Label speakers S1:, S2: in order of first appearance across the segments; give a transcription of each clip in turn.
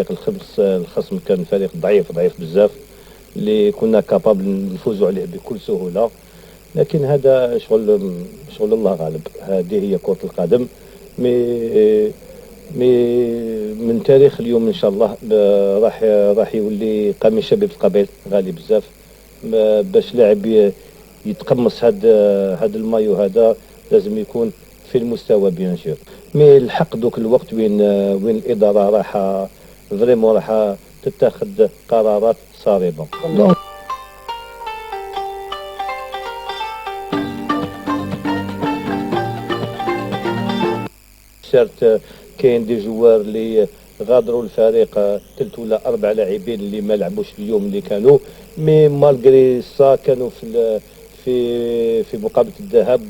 S1: الفريق الخصم كان فريق ضعيف ضعيف بزاف اللي كنا capables نفوزوا عليه بكل سهوله، لكن هذا شغل الله غالب، هذه هي كره القدم. mais من تاريخ اليوم ان شاء الله راح يولي قميص شبيبة القبائل غالي بزاف باش لاعب يتقمص هذا المايو، هذا لازم يكون في المستوى bien sûr. mais الحق دوك الوقت وين الادارة راح vraiment راح تتخذ قرارات صارمه. certes كاين des joueurs اللي غادروا الفريق، ثلاث ولا اربع لاعبين اللي ما لعبوش اليوم اللي كانوا، mais malgré ça كانوا في مقابله الذهاب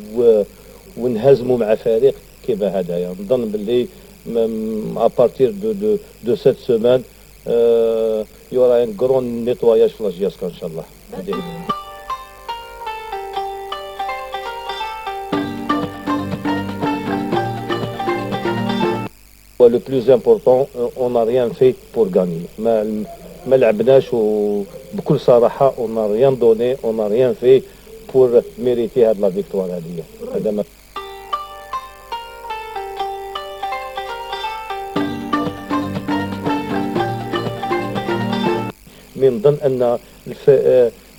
S1: ونهزموا مع فريق كيما هذايا. نظن باللي à partir de cette semaine y aura un grand nettoyage في la JSK ان شاء الله. هذه le plus important، on n'a rien fait pour gagner. ما لعبناش وبكل صراحة on n'a rien donné، on n'a rien fait pour mériter هاد la victoire. هذه هذا ما mais نظن ان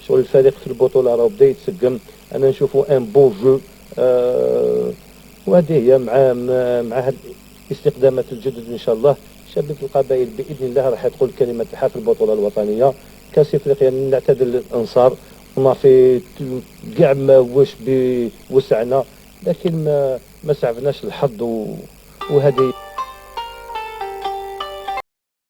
S1: شغل الفريق في البطولة راه بدا يتسقم، انا نشوفوا un bon jeu وهذه هي مع هاد الاستقدامات الجدد ان شاء الله شبيبة القبائل باذن الله راح تقول كلمة الحق في البطولة الوطنيه. كاس افريقيا نعتذر للانصار، ما في كاع ما واش بوسعنا، لكن ما سعفناش الحظ وهذه.